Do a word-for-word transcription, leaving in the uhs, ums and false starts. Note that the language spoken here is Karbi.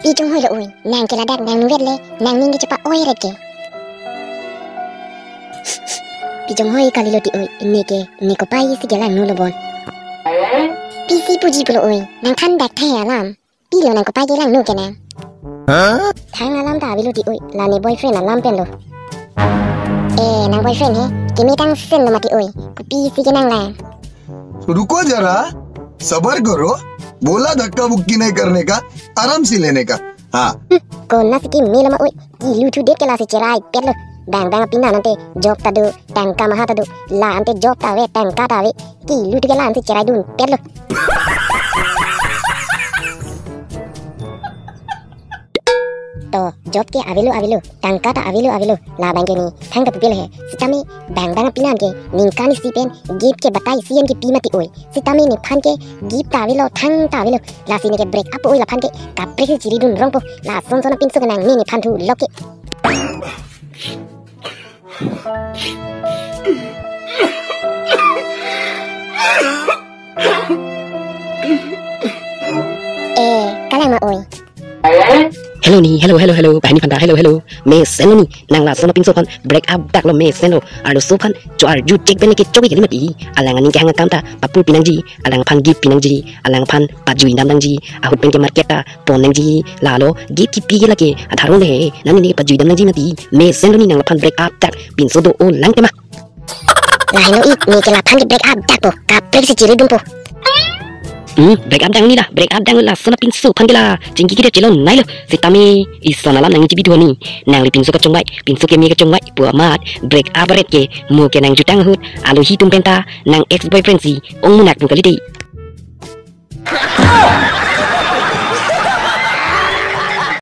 Pi chonghoi lo oi, nang ke ladak nangnuvet le, nangning ke chepa-oi ret ke. Pi chonghoi kalilo ti oi, ne ke, ne kopai si kelang nu lo bon. Pisi puji pulo oi, nangthan dak thai alam. Pilo nang kopai kelang nu ke nang. Huh? Thang alam ta avelo ti oi, la ne boyfriend alam pen lo. Eh, nang boyfriend he, keme tangsen lo mati oi, kopisi ke nang lang. रुको जरा, सबर करो, बोला धक्का मुक्की नहीं करने का, आराम से लेने का। हाँ। Konat si keme lo ma oi, kilu thu det ke lasi cherai pet lo. Bang bang apinan ante job ta do, tangka maha ta do, la ante job ta ave, tangka ta ave, kilu thu ke la ante cherai dun pet lo. To, job ke avelo avelo, tangka ta avelo avelo, labang ke ne thang kapupe lo he. Sitame bang bang apinan ke ningkan isi pen gift ke batai isi an kepi mati oi. Sitame nephan ke gift ta avelo, thang ta avelo. Lasi ne ke break up oi laphan ke, kaprek si chiri dun rongpo. Lason son apinso ke nangne nephan thu lok ke. Eh, kalang ma oi. Hello ni, hello, hello, hello, banghini aphan ta, hello, hello. Mesen lo ni, nang lason apinso aphan break up dak lo mesen lo. Arloso aphan cho-arju chek pen ke chok kali mati. Alang aning kehang akam ta papur pi nangji, alangphan gift pi nangji, alangphan pajui dam nangji, ahut pen ke market ta pon nangji, lalo gift kipi ke lake adharong le he, nangni ne pajui dam nangji mati. Mesen lo ni, nang laphan break up dak pinso do-o lang tema. Lahenlo ik, ne ke laphan ke break up dakpo, kaprek si chiri dunpo. Hmm, break up dang ni la, break up dang, lason apinso aphan ke la chingki kiri chelo nai lo. Sitame ison alam nangji bidhu ni, nangli pinso kachongvai, pinso keme kachongvai pu amat break up ret ke, mo ke nang jutang ahut alohi atum pen ta nang ex boyfriend si ong munak pu kali dei.